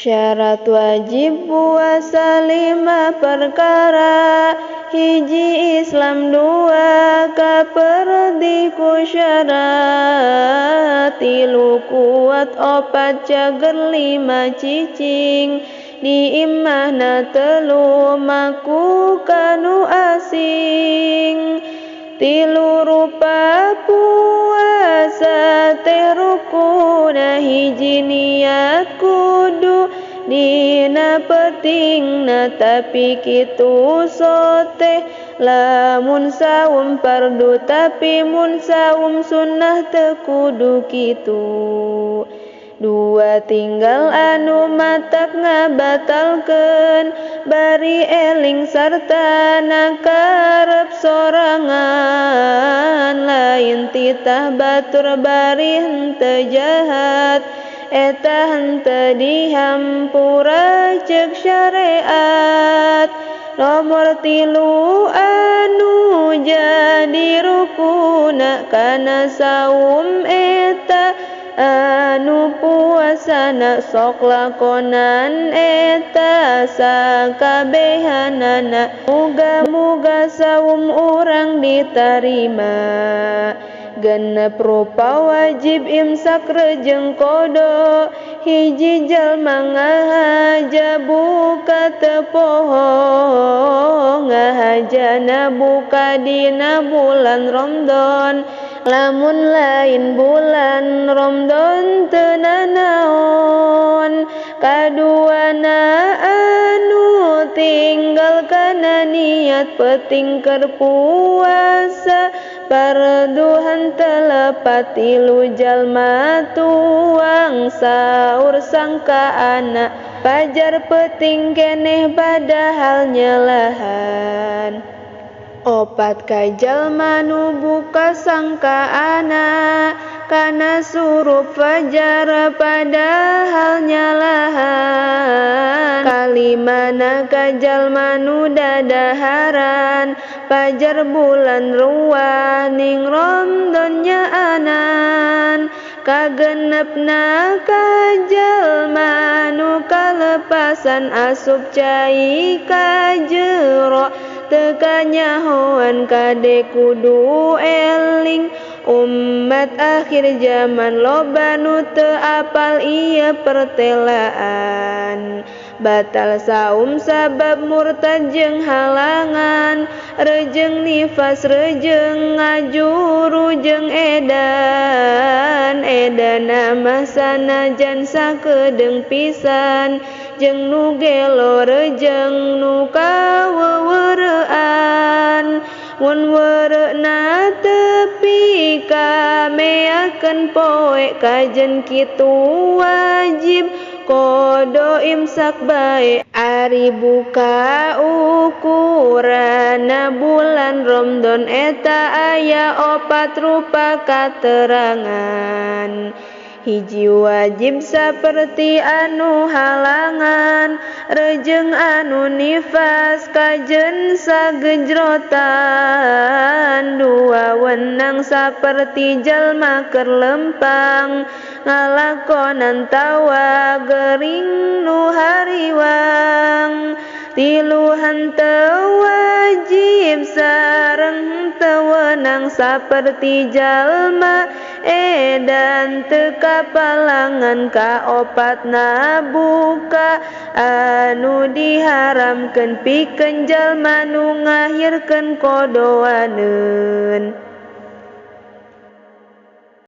Syarat wajib puasa 5 perkara, hiji Islam 2 kaperdih ku syarat, 3 kuat 4 cager 5 cicing, di imahna 3 maku kanu asing. 3 rupa puasa teh rukuna, hiji niat kudu dina pentingna, tapi kitu soteh lamun saum fardu, tapi mun saum sunnah teu kudu kitu. 2 tinggal anu matak ngabatalkeun, bari eling sarta nakarep sorangan, lain titah batur bari henteu jahat, eta henteu dihampura ceuk syariat. Nomor 3 anu jadi rukuna kana saum eta anu puasana, sok lakonan eta sakabehanana, muga-muga saum urang ditarima. 6 rupa wajib imsak rejeng kodo, hiji jalma ngahaja buka teu poho, ngahajana buka dina bulan Ramadan, lamun lain bulan Ramadan teu nanaon. Kaduana anu tinggal kana niat penting keur puasa, fardu henteu lepat, 3 jalma tuang saur sangkaana, pajar penting keneh padahal nyelahan. 4 ka jalma nu buka sangkaana kana surup fajar padahal nyalahan. Kalimana ka jalma nu dadaharan pajar bulan ruah ning Ramadan nyaanan. Kagenepna ka jalma nu kalepasan asup cai ka jero, teu kanyahoan kade kudu eling, umat akhir zaman loba nu teu apal ieu pertelaan. Batal saum sabab murtad jeung halangan, rejeng nifas rejeng ngajuru jeung edan, edana mah sanajan sakedeung pisan, jeung nu gelo rejeng nu kaweureuan. Mun weureuna tepi ka meakeun poe, kajen kitu wajib kodo imsak bae. Ari buka ukurana bulan Ramadan eta aya 4 rupa katerangan. Hiji wajib saperti anu halangan, rejeng anu nifas kajen sagejrotan. 2 wenang saperti jalma keur lempang, ngalakonan tawa gering nu hariwang. 3 henteu wajib sareng henteu wenang saperti jalma edan teu kapalangan. Kaopatna buka anu diharamkeun pikeun jalma nu ngahirkeun kodoaneun.